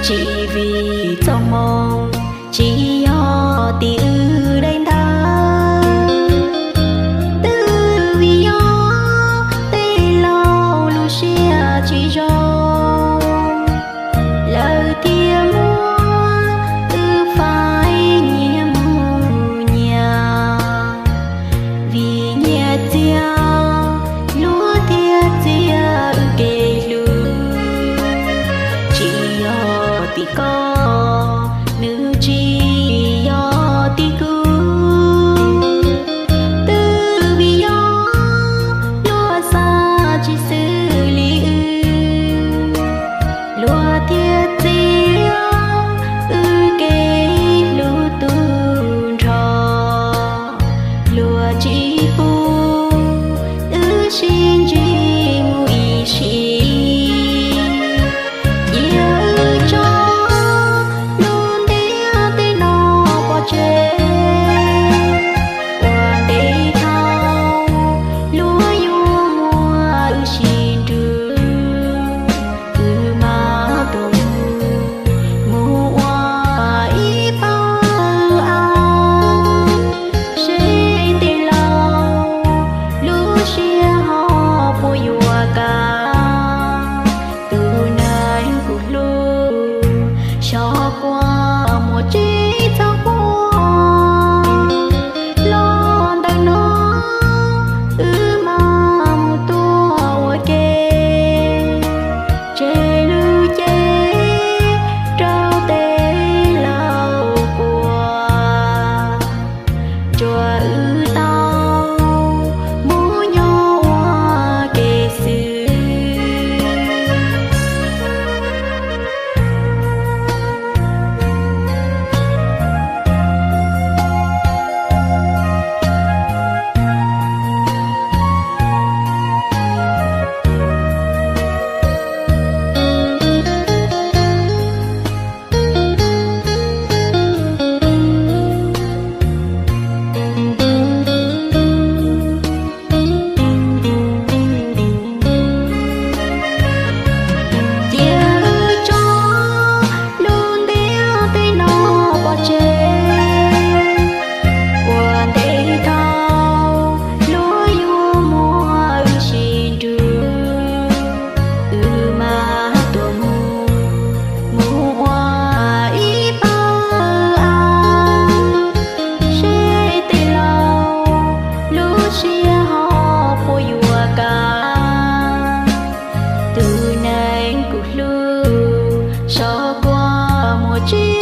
Tsis vim txoj moo, tsis yog tim wb daim ntawv, twb vim yog tej laus lub siab tsis zoo, lawv thiaj muab wb faib nyias mus nyias. Vim nyias txiag, luag thiaj txiav wb kev hlub. Tsis yog tim koj, nws tsis yog tim kuv, twb vim yog luag xav tsis xws li wb, luag thiaj txiav wb kev hlub tu nrho. Luag tsis pub wb sib ntsib mus ib sim, cia wb tso lub ntiaj teb no pov tseg. Ua ntej thaum luag yuav muab wb sib nrug, wb mam tuaj mus mus ua ib pawg av, seb tej laus lub siab ho puas yuav kam. Tus neeg kuv hlub, xyov kua muaj tseeb txhob quaj, los ntawm no wb mam mus tuaj ua ke, tseg lub cev rau tej laus quas, tsuas wb tau mus nyob ua ke xwb. Cia wb tso lub ntiaj teb no pov tseg, ua ntej thaum luag yuav muab wb sib nrug, wb mam tuaj mus mus ua ib pawg av, seb tej laus lub siab ho puas yuav kam. Tus neeg kuv hlub, xyov kua muaj tseeb